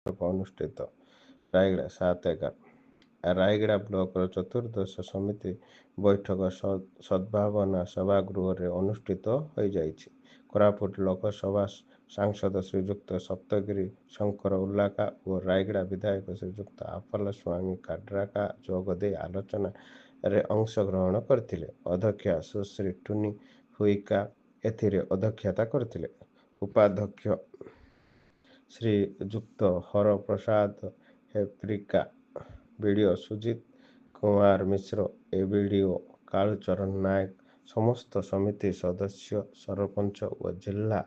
ଅନୁଷ୍ଠିତ। ରାୟଗଡ଼ା, 7/11। ରାୟଗଡ଼ା ବ୍ଲକର ଚତୁର୍ଦ୍ଦଶ ସମିତି ବୈଠକ ସଦ୍ଭାବନା ସଭାଗୃହରେ ଅନୁଷ୍ଠିତ ହୋଇଯାଇଛି। କୋରାପୁଟ ଲୋକସଭା ସାଂସଦ ଶ୍ରୀଯୁକ୍ତ ସପ୍ତଗିରି ଶଙ୍କର ଉଲ୍ଲାକା ଓ ରାୟଗଡ଼ା ବିଧାୟକ ଶ୍ରୀଯୁକ୍ତ ଆପ୍ପାଲସ୍ୱାମୀ କାଡ୍ରାକା ଯୋଗଦେଇ ଆଲୋଚନାରେ ଅଂଶଗ୍ରହଣ କରିଥିଲେ। ଅଧ୍ୟକ୍ଷା ସୁଶ୍ରୀ ଟୁନି ହୁଇକା ଏଥିରେ ଅଧ୍ୟକ୍ଷତା କରିଥିଲେ। ଉପାଧ୍ୟକ୍ଷ ଶ୍ରୀଯୁକ୍ତ ହର ପ୍ରସାଦ ହେପ୍ରିକା, ବିଡ଼ିଓ ସୁଜିତ କୁମାର ମିଶ୍ର, ଏବିଡ଼ିଓ କାଳୁଚରଣ ନାୟକ, ସମସ୍ତ ସମିତି ସଦସ୍ୟ, ସରପଞ୍ଚ ଓ ଜିଲ୍ଲା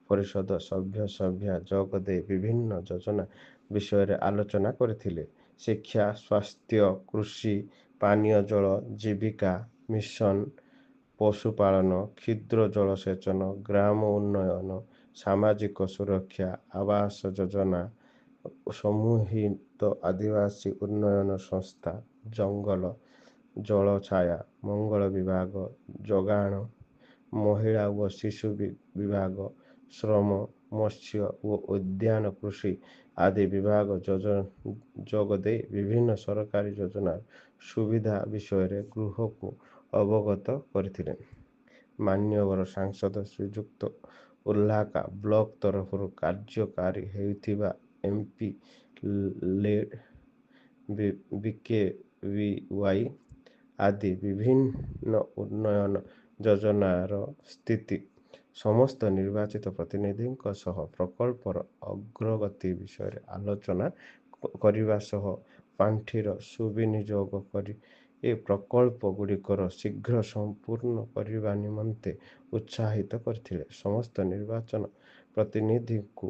ପରିଷଦ ସଭ୍ୟସଭ୍ୟା ଯୋଗଦେଇ ବିଭିନ୍ନ ଯୋଜନା ବିଷୟରେ ଆଲୋଚନା କରିଥିଲେ। ଶିକ୍ଷା, ସ୍ୱାସ୍ଥ୍ୟ, କୃଷି, ପାନୀୟ ଜଳ, ଜୀବିକା ମିଶନ, ପଶୁପାଳନ, କ୍ଷୁଦ୍ର ଜଳସେଚନ, ଗ୍ରାମ ଉନ୍ନୟନ, ସାମାଜିକ ସୁରକ୍ଷା, ଆବାସ ଯୋଜନା, ସମୂହିତ ଆଦିବାସୀ ଉନ୍ନୟନ ସଂସ୍ଥା, ଜଙ୍ଗଲ, ଜଳଛାୟା, ମଙ୍ଗଳ ବିଭାଗ, ଯୋଗାଣ, ମହିଳା ଓ ଶିଶୁ ବିଭାଗ, ଶ୍ରମ, ମତ୍ସ୍ୟ ଓ ଉଦ୍ୟାନ କୃଷି ଆଦି ବିଭାଗ ଯୋଗଦେଇ ବିଭିନ୍ନ ସରକାରୀ ଯୋଜନାର ସୁବିଧା ବିଷୟରେ ଗୃହକୁ ଅବଗତ କରିଥିଲେ। ମାନ୍ୟବର ସାଂସଦ ଶ୍ରୀଯୁକ୍ତ ଉଲ୍ଲାକା ବ୍ଲକ ତରଫରୁ କାର୍ଯ୍ୟକାରୀ ହେଉଥିବା ଏମ୍ପି ଲେଡ୍, ବିକେବିୱାଇ ଆଦି ବିଭିନ୍ନ ଉନ୍ନୟନ ଯୋଜନାର ସ୍ଥିତି, ସମସ୍ତ ନିର୍ବାଚିତ ପ୍ରତିନିଧିଙ୍କ ସହ ପ୍ରକଳ୍ପର ଅଗ୍ରଗତି ବିଷୟରେ ଆଲୋଚନା କରିବା ସହ ପାଣ୍ଠିର ସୁବିନିଯୋଗ କରି ପ୍ରକଳ୍ପ ଗୁଡ଼ିକର ଶୀଘ୍ର ସମ୍ପୂର୍ଣ୍ଣ କରିବା ନିମନ୍ତେ ଉତ୍ସାହିତ କରିଥିଲେ। ସମସ୍ତ ନିର୍ବାଚନ ପ୍ରତିନିଧିଙ୍କୁ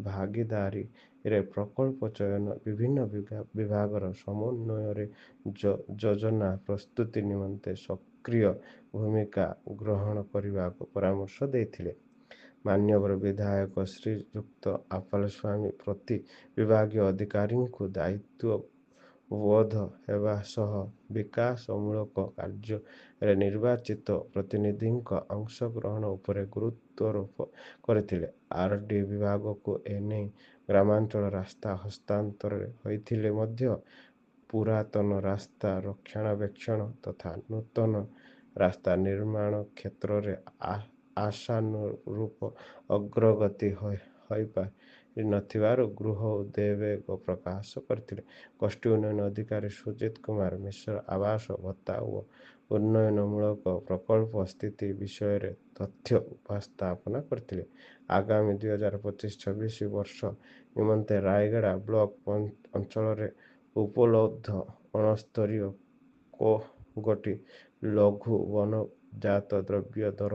ଭାଗିଦାରୀରେ ପ୍ରକଳ୍ପ ଚୟନ, ବିଭିନ୍ନ ବିଭାଗର ସମନ୍ୱୟରେ ଯୋଜନା ପ୍ରସ୍ତୁତି ନିମନ୍ତେ ସକ୍ରିୟ ଭୂମିକା ଗ୍ରହଣ କରିବାକୁ ପରାମର୍ଶ ଦେଇଥିଲେ। ମାନ୍ୟବର ବିଧାୟକ ଶ୍ରୀଯୁକ୍ତ ଆପ୍ପାଲସ୍ୱାମୀ ପ୍ରତି ବିଭାଗୀୟ ଅଧିକାରୀଙ୍କୁ ଦାୟିତ୍ୱବୋଧ ହେବା ସହ ବିକାଶମୂଳକ କାର୍ଯ୍ୟରେ ନିର୍ବାଚିତ ପ୍ରତିନିଧିଙ୍କ ଅଂଶଗ୍ରହଣ ଉପରେ ଗୁରୁତ୍ୱାରୋପ କରିଥିଲେ। ଆରଡି ବିଭାଗକୁ ଏନେଇ ଗ୍ରାମାଞ୍ଚଳ ରାସ୍ତା ହସ୍ତାନ୍ତର ହୋଇଥିଲେ ମଧ୍ୟ ପୁରାତନ ରାସ୍ତା ରକ୍ଷଣାବେକ୍ଷଣ ତଥା ନୂତନ ରାସ୍ତା ନିର୍ମାଣ କ୍ଷେତ୍ରରେ ଆଶାନୁରୂପ ଅଗ୍ରଗତି ହୋଇପାରିନଥିବାରୁ ଗୃହ ଉଦ୍ବେଗ ପ୍ରକାଶ କରିଥିଲେ। ଗୋଷ୍ଠୀ ଉନ୍ନୟନ ଅଧିକାରୀ ସୁଜିତ କୁମାର ମିଶ୍ର ଆବାସ, ଭତ୍ତା ଓ ଉନ୍ନୟନମୂଳକ ପ୍ରକଳ୍ପ ସ୍ଥିତି ବିଷୟରେ ତଥ୍ୟ ଉପସ୍ଥାପନା କରିଥିଲେ। ଆଗାମୀ 2025-26 ବର୍ଷ ନିମନ୍ତେ ରାୟଗଡ଼ା ବ୍ଲକ ଅଞ୍ଚଳରେ ଉପଲବ୍ଧ 69 ଗୋଟି ଲଘୁ ବନଜାତ ଦ୍ରବ୍ୟ ଦର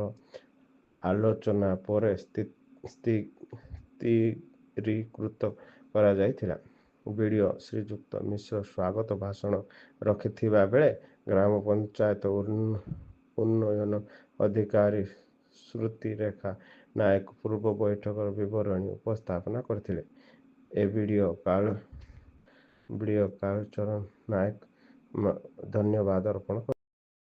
ଆଲୋଚନା ପରେ ସ୍ଥିରୀକୃତ କରାଯାଇଥିଲା। ବିଡ଼ିଓ ଶ୍ରୀଯୁକ୍ତ ମିଶ୍ର ସ୍ୱାଗତ ଭାଷଣ ରଖିଥିବା ବେଳେ ଗ୍ରାମ ପଞ୍ଚାୟତ ଉନ୍ନୟନ ଅଧିକାରୀ ଶ୍ରୁତିରେଖା ନାୟକ ପୂର୍ବ ବୈଠକର ବିବରଣୀ ଉପସ୍ଥାପନା କରିଥିଲେ। ଏବିଡ଼ିଓ କାଳୁଚରଣ ନାୟକ ଧନ୍ୟବାଦ ଅର୍ପଣ।